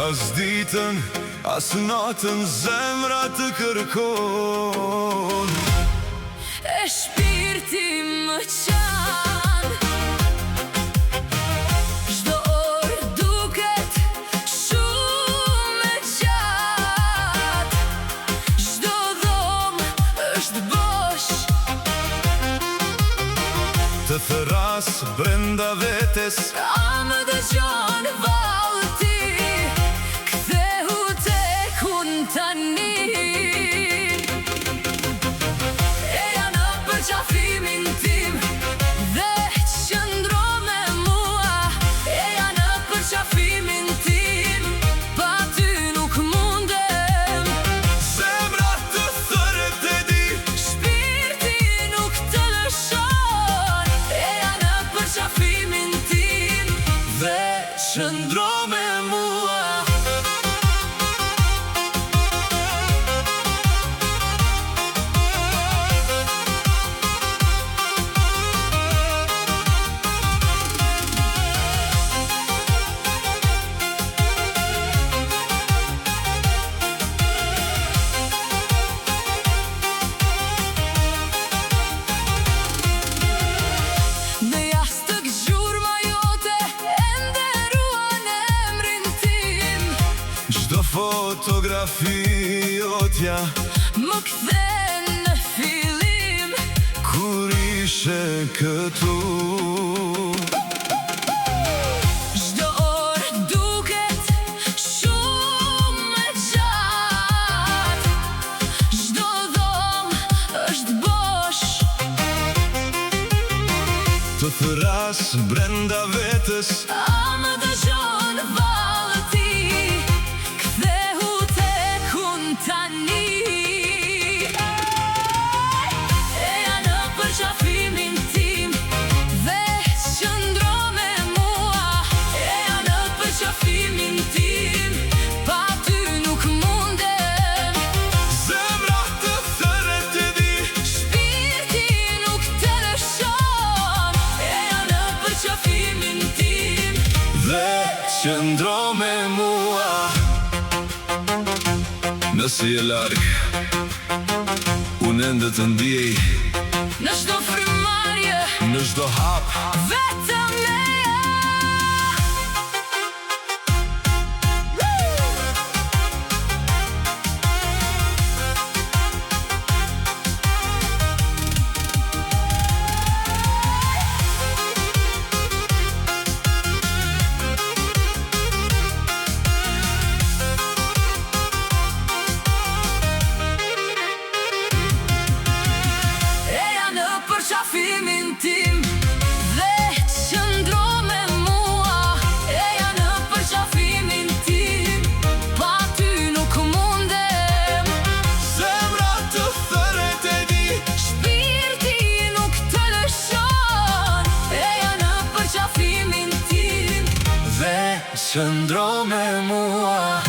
As ditën, as natën, zemra të kërkon. E shpirti më qan. Çdo orë duket shumë e gjatë. Çdo dhomë është bosh. Të thërras brenda vetes. A më dëgjon vallë ti? Kthehu tek unë tani. Eja në përqafimin tim dhe qëndro me mua. Eja në përqafimin tim, pa ty nuk mundem. Zemra të thërret e di. Shpirti nuk të lëshon. Eja në përqafimin tim dhe qëndro me mua. Në jastëk gjurma jote ende ruan emrin tim. Çdo fotografi jotja më kthen në fillim. Kur ishe këtu. Çdo orë duket shumë e gjatë. Çdo dhomë është bosh. Të thërras brenda vetes. A më dëgjon vallë ti? Kthehu tek unë tani. Eja në përqafimin tim dhe qëndro me mua. Eja në përqafimin tim, pa ty nuk mundem. Zemra të thërret e di. Shpirti nuk të lëshon. Eja në përqafimin tim dhe qëndro me mua. Nëse je larg, unë ende të ndjej. Në çdo frymëmarrje, në çdo hap, vetëm eja. Eja në përqafimin tim dhe qëndro me mua. Eja në përqafimin tim, pa ty nuk mundem. Zemra të thërret e di. Shpirti nuk të lëshon. Eja në përqafimin tim dhe qëndro me mua.